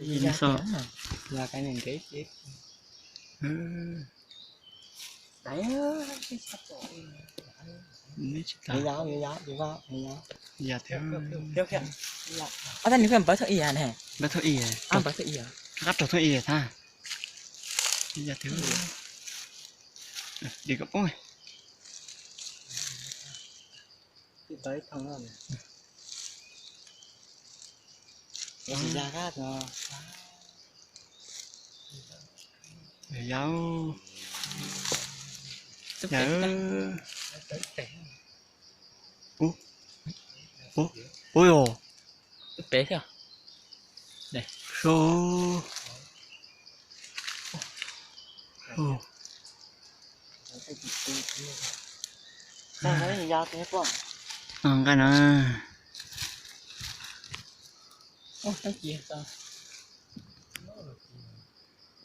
Ib no xwb. Neb tsis tas. Yam tiag. Ob tag nws npawb thooj ib ne. Npawb thooj ib. Rov qab raug thooj ib thab. Yam tiag. Dim kom poob. Yau, yau. Ub, ub, ub yog. Peb thiab. So. Nqa no.